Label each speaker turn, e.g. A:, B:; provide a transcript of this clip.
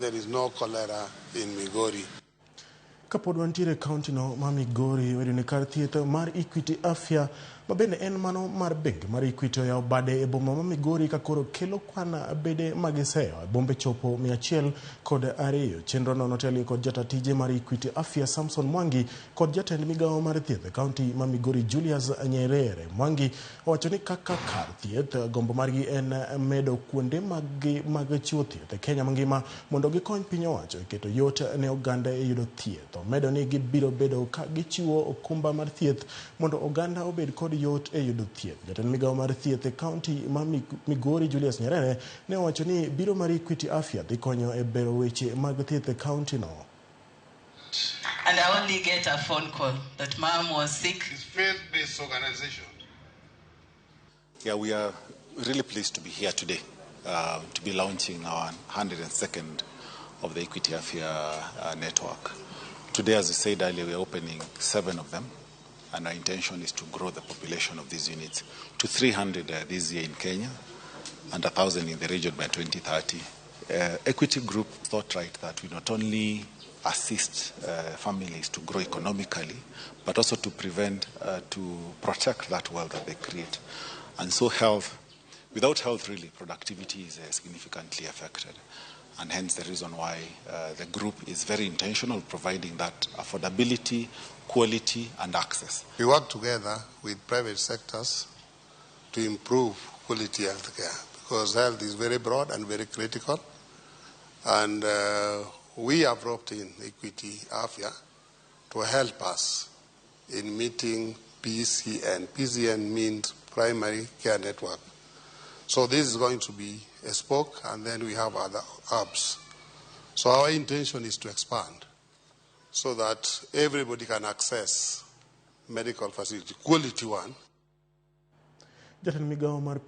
A: There is no cholera in Migori.
B: Kapod wantiere e kaunti no ma Migori, wayudo ni kar thieth mar Equity Afya ma bende en mano mar bengi mar Equity oyawo bade e boma ma Migori ka koro kelo kwan bede magiseyawo e bombe chopo 102. Chenro no notelie kod jata tije mar Equity Afya Samson Mwangi kod jatend migawo mar thieth e kaunti ma Migori Julius Nyerere. Mwangi owacho ni kaka kar thieth gombo margi en medo kuonde maggi mag chiwo thieth e Kenya mangima mondo gikony piny owacho e keto yot ne oganda e yudo thieth. Omedo ni gibiro bedo ka gichiwo okumba mar thieth mondo oganda obed kod yot e yudo thieth. Jatend migawo mar thieth e kaunti ma Migori Julius Nyerere ne owacho ni biro mar Equity Afya dhi konyo e bero weche mag thieth e kaunti no.
C: And I only get a phone call that Mom was sick.
A: It's faith-based organization.
D: Yeah, we are really pleased to be here today to be launching our 102nd of the Equity Afya network. Today, as I said earlier, we are opening 7 of them, and our intention is to grow the population of these units to 300 this year in Kenya and 1,000 in the region by 2030. Equity Group thought right that we not only assist families to grow economically, but also to prevent, to protect that wealth that they create. And so health, without health really, productivity is significantly affected. And hence the reason why the group is very intentional providing that affordability, quality, and access.
A: We work together with private sectors to improve quality health care, because health is very broad and very critical. And we have roped in Equity Afya to help us in meeting PCN. PCN means Primary Care Network. So this is going to be a spoke, and then we have other hubs. So our intention is to expand so that everybody can access medical facility, quality one.
B: Jatend migawo mar